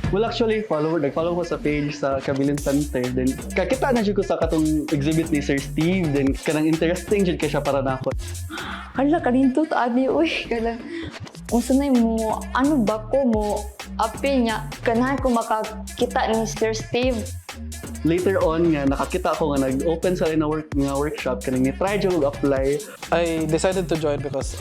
Well, actually, follower, nag-follow ko sa page sa Kabilin Center. Then, kakita na jud ko sa katong exhibit ni Sir Steve. Then, kanang interesting jud kay siya para nako. Hala, kanindot ani, uy. Kanang, unsa na mo, ano ba ko mo, apil niya, ganahan ko makakita ni Sir Steve. Later on nga, nakakita ko nga nag-open sa na work, nga workshop, kanang ni-try jud og apply. I decided to join because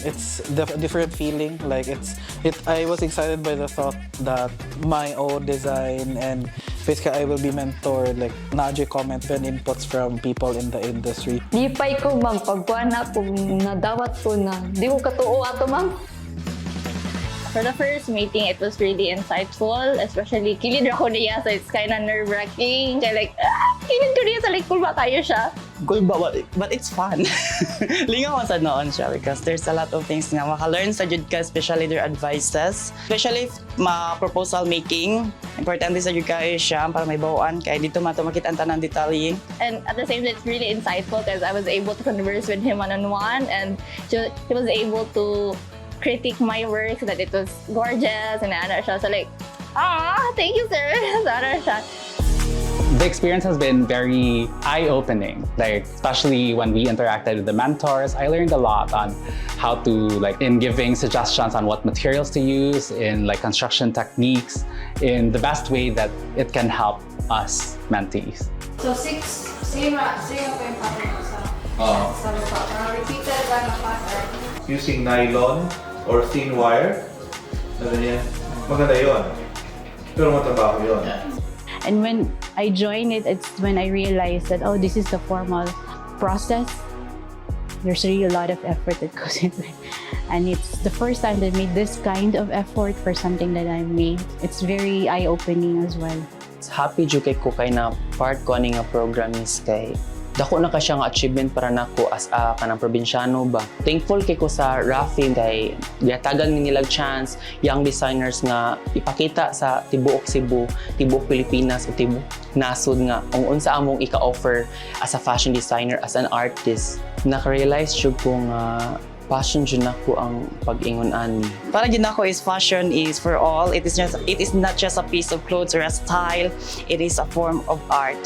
it's a different feeling. Like it's it. I was excited by the thought that my own design and basically I will be mentored. Like naa juy comment and inputs from people in the industry. Lipay ko, ma'am, pagkuhan na ko, nadawat ko na. Di ko katuo ato, ma'am. For the first meeting, it was really insightful, especially kilid ra ko niya, so it's kind of nerve-wracking. Kaya like, ah, kilid ko niya, so like, kulba kaayo siya. Kulba, but it's fun. Lingaw sa noon siya because there's a lot of things nga maka-learn sa jud ka, especially their advices. Especially if ma proposal making, importante sa jud kayo siya para mahibaw-an kay didto man to makita ang tanang detalye. And at the same time, it's really insightful because I was able to converse with him one-on-one and he was able to critique my work that it was gorgeous and ano siya. So like, ah, thank you, sir. So ano siya. The experience has been very eye-opening. Like, especially when we interacted with the mentors, I learned a lot on how to, like, in giving suggestions on what materials to use, in like construction techniques, in the best way that it can help us mentees. So six, same, same pa yung pattern ko sa lupa. Parang repeated lang na pattern. Using nylon or thin wire na ganyan. Maganda yon. Pero matrabaho yon. And when I joined it, it's when I realized that, oh, this is the formal process. There's really a lot of effort that goes into it. And it's the first time that I made this kind of effort for something that I made. It's very eye-opening as well. Happy jud kay ko kay na part ko ani nga program is kay dako na ka siya nga achievement para nako as a kanang probinsyano ba. Thankful kay ko sa Rafi kay gihatagan mi nila chance, young designers, nga ipakita sa tibuok Cebu, tibuok Pilipinas o tibuok nasod nga kung unsa among ika-offer as a fashion designer, as an artist. Naka-realize jud ko nga passion jud nako ang pag-ingon ani. Para jud nako is fashion is for all. It is not just a piece of clothes or a style. It is a form of art.